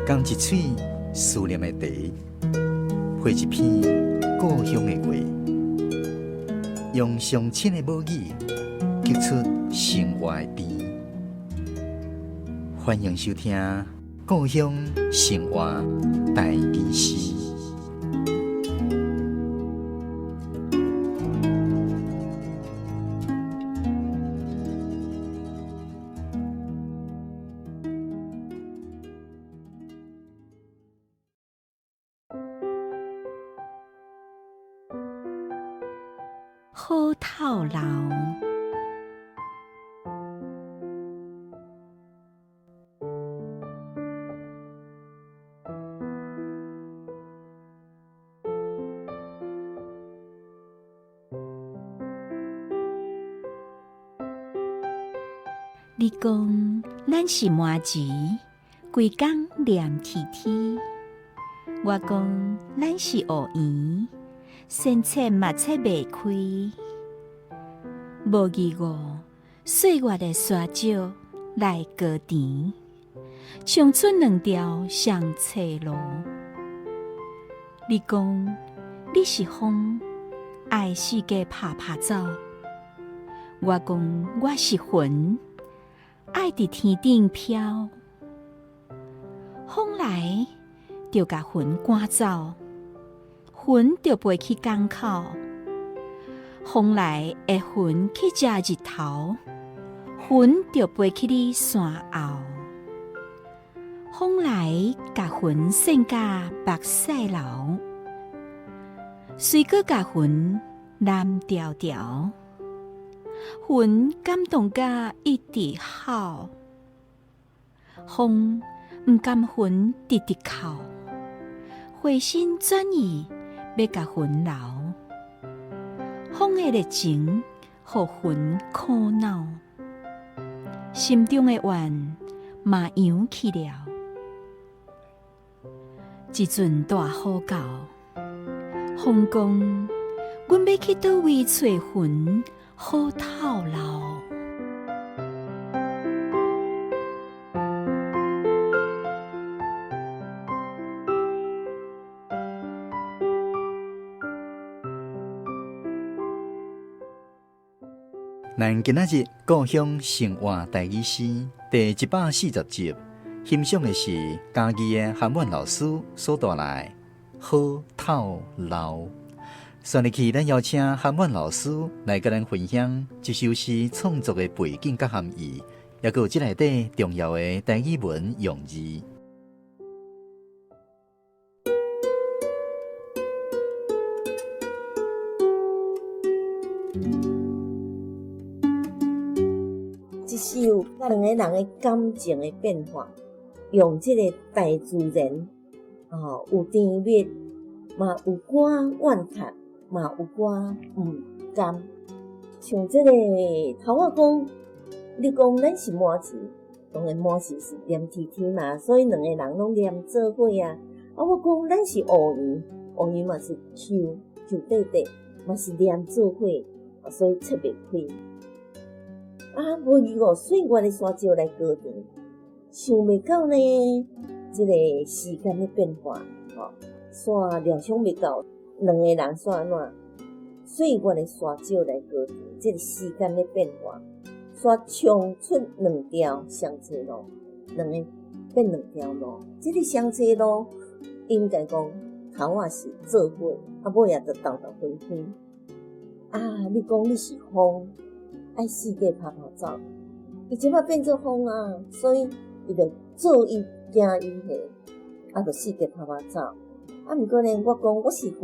仝一喙思念的茶，配一篇故乡的话，用上亲的母语，激出生活的甜。欢迎收听《故乡生活台语诗》。好透流。你讲咱是麻糍，规工黏贴贴；我讲咱是乌圆，先切嘛切袂开。无疑误，岁月的沙石来高甜，冲出两条双册路。你讲你是风，爱四界拍拍走；我讲我是云，爱伫天顶飘。风来就共云赶走，云就飞去港口。风来会云去食日头，云就飞去你山后。风来共云散甲目屎流，随阁共云蓝条条。云感动甲一直哭，风毋甘云直直哭，回心转意欲共云留。风的热情予云苦恼，心中的怨嘛扬起了。一阵大雨到，风讲：阮欲去佗位揣云好透流。咱今仔日故乡生活台语诗第140集，欣赏的是嘉义的韩婉老师所带来的《好透流》。煞入去，咱邀请韩婉老师来佮咱分享这首诗创作的背景佮含义，也阁有这内底重要的台语文用字。这首两个人的感情的变化，用这个大自然，有甜蜜，嘛有寡怨叹，嘛有寡毋甘。像这个头仔讲，你讲咱是麻糍，当然麻糍是黏贴贴嘛，所以两个人拢黏做伙啊。我讲咱是乌圆，乌圆嘛是 Q Q 短短，嘛是黏做伙，所以切袂开。无疑哦，岁月的沙石来高甜，想袂到呢，这个时间的变化，煞料想袂到，两个人煞按怎？岁月的沙石来高甜，这个时间的变化，煞冲出两条双车路，两个变两条路。这个双车路应该讲头仔是做伙，尾仔就斗斗分开。你讲你是风，爱四界拍拍走，伊这摆变做风啊，所以伊就做伊行伊下，就四界拍拍走。毋过呢，我讲我是云，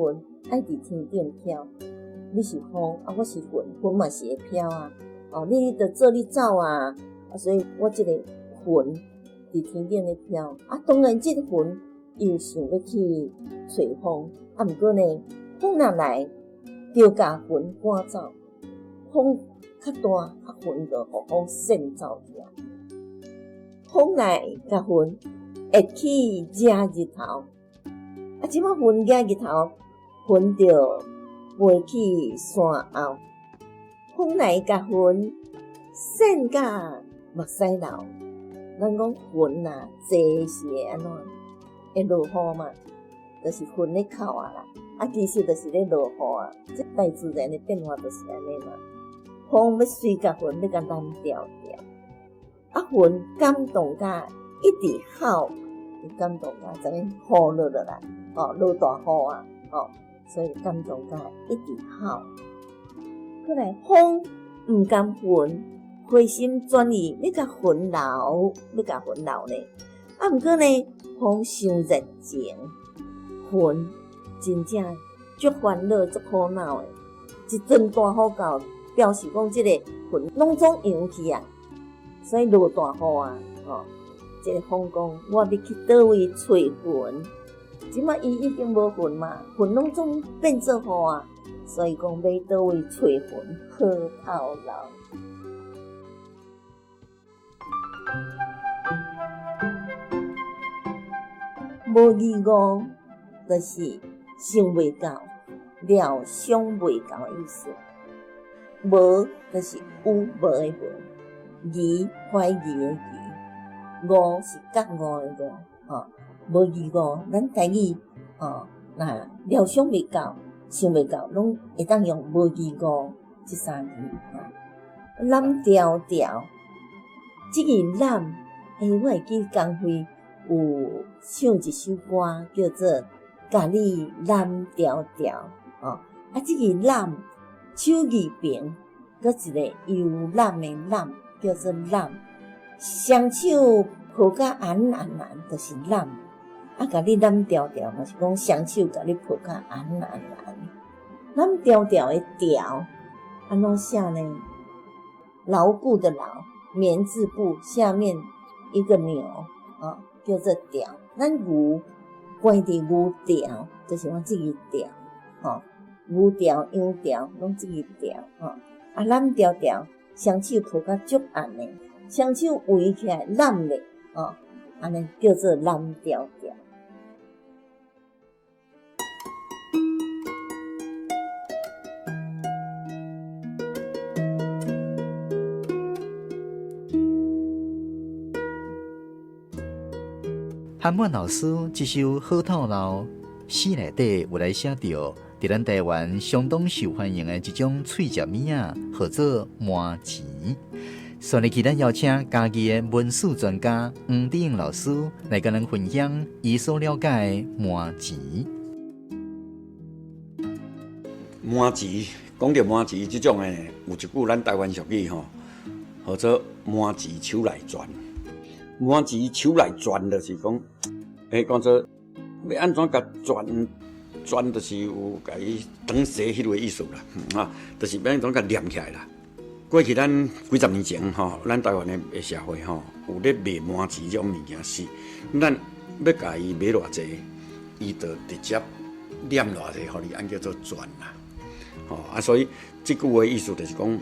爱伫天顶飘。你是风，我是云，云嘛是会飘啊。你就做你走啊，所以我这个云伫天顶咧飘。当然这个云又想欲去揣风，毋过呢，风若来，就共云赶走，风较大，云就予风扇走去啊。风来共云会去惹日头，这摆云惹日头，云就飞去山后。风来共云扇甲目屎流，咱讲云啊，济是会按怎？會落雨嘛，就是雲咧哭啊啦。啊，其實就是咧落雨啊。這大自然的變化就是按呢嘛。風欲隨共雲欲共攬牢牢，啊雲感動甲一直吼，感動甲知影雨落落來，哦，落大雨啊，哦，所以感動甲一直吼。閣來風毋甘雲，回心轉意欲共雲留，欲共雲留呢。啊，毋過呢，風傷熱情，雲真正足煩惱、足苦惱的。一陣大雨到，表示講這個雲攏總揚去啊，所以落大雨啊，吼。這個風講，我欲去佗位揣雲，這擺伊已經無雲嘛，雲攏總變做雨啊，所以講欲佗位揣雲好透腦。無疑悟，就是想袂到、料想袂到的意思。無就是有無的無，疑懷疑的疑，悟是覺悟的悟，吼，無疑悟，咱台語吼，若料想袂到、想袂到，攏會當用無疑悟這三字。攬牢牢，這個攬，我會記江輝有唱一首歌叫做《共你攬牢牢》，吼，啊，這個攬手字邊，閣一個遊覽的覽，叫做攬。雙手抱甲絚絚絚，就是攬。啊，共你攬牢牢，嘛是講雙手共你抱甲絚絚絚。攬牢牢的牢，按怎寫呢？牢固的牢，棉字部下面一個牛，啊，叫做牢。咱牛關佇牛牢，就是講這個牢，吼，牛牢、羊牢，攏這個牢，吼。啊，攬牢牢，雙手抱甲足絚的，雙手圍起來攬咧，吼，按呢叫做攬牢牢。韓滿老師這首好透腦，詩內底有來寫著，佇咱台灣相當受歡迎的一種喙食物仔，號做麻糍。所以，咱邀請嘉義的文史專家黃志英老師來佮咱分享伊所了解的麻糍。麻糍，講著麻糍這種的，有一句咱台灣俗語吼，號做麻糍手內攥。麻糍手內攥，就是講，講做欲按怎共攥，攥就是有共伊長蛇彼个意思啦，啊，就是欲按怎共黏起來啦。過去咱幾十年前吼，咱台灣的社會吼，有咧賣麻糍這種物件是，咱欲共伊買偌濟，伊就直接念偌濟，予你，按叫做攥啦。吼啊，所以這句話意思就是講，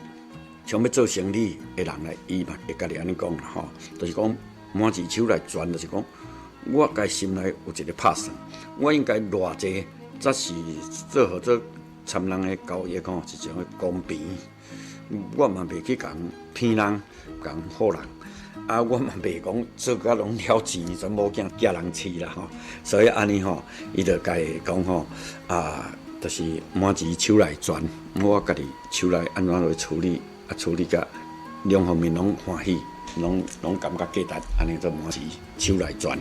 像欲做生理的人來，伊嘛會家己按呢講啦吼，就是講麻糍手內攥，就是講我家心內有一個拍算，我應該偌濟才是做號做參人的交易吼，一種的公平。我嘛袂去共騙人，共唬人，啊，我嘛袂講做甲攏了錢，全某囝寄人飼啦吼。所以按呢吼，伊就共伊講吼，啊，就是麻糍手內攥，我家己手內按怎來處理，啊，處理甲兩方面攏歡喜，攏攏感覺價值，按呢做麻糍手內攥。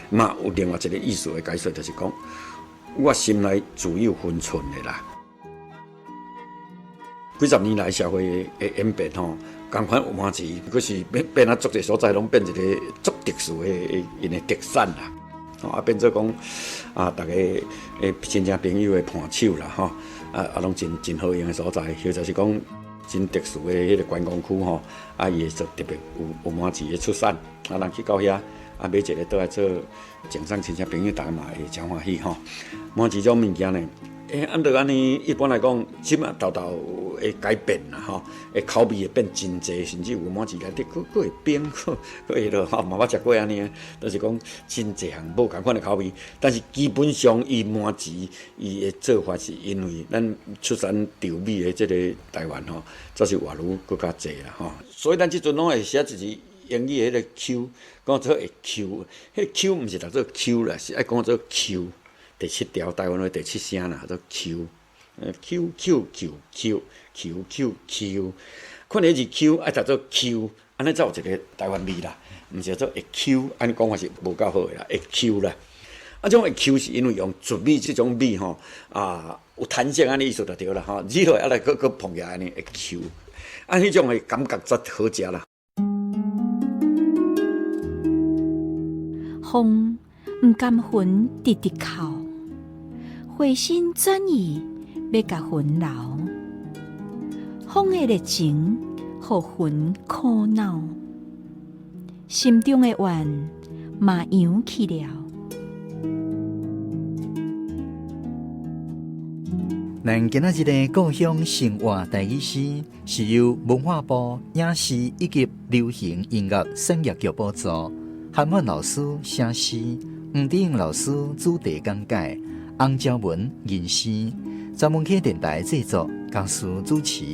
嘛有另外一個意思的解說，就是講我心內自有分寸的啦。幾十年來社會的演變吼，仝款有麻糍，閣是變變啊，足濟所在攏變一個足特殊的𪜶的特產啦。吼啊，變做講啊，逐家的親戚朋友的伴手啦，吼啊啊，攏真真好用的所在，或者是講真特殊的彼個觀光區吼，啊，伊會做特別有有麻糍的出產，啊，人去到遐啊，買一个倒來做贈送親戚朋友，逐家嘛會誠歡喜吼。麻糍這種物件呢？按著按呢，一般來講，這馬沓沓會改變啦，吼，口味會變真濟，甚至有麻糍內底閣閣會冰，閣會落吼，嘛捌食過按呢，就是講真濟項無仝款的口味。但是基本上，伊麻糍伊的做法是因為咱出產稻米的這个台灣吼，則是外勞閣較濟啦，吼。所以咱這陣攏會寫一字英語彼个 Q，講做會 Q，彼個 Q 毋是讀做 Q 啦，是愛講做 Q。第七調台灣話第七聲啦，做 Q，Q Q Q Q Q Q Q，可能彼字 Q 愛讀做 Q，按呢才有一个台灣味啦，毋是做會 Q，按呢講法是無夠好的啦，會 Q 啦。啊，這種會 Q 是因為用糯米這種米吼，啊，有彈性按呢意思就對啦吼，煮落來閣閣膨起來按呢會 Q，啊，彼種的感覺才好食啦。風毋甘雲直直哭，回心轉意欲共雲留。風的熱情予雲苦惱，心中的怨嘛揚起了。咱今仔日的故鄉生活台語詩，是由文化部影視以及流行音樂產業局補助，韓婉老師寫詩，黃志英老師主題講解，洪昭文吟詩，專門客電台製作，公司主持。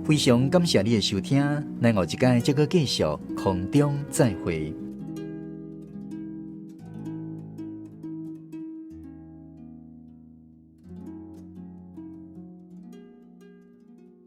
非常感謝你的收聽，咱後一擺再閣繼續空中再會。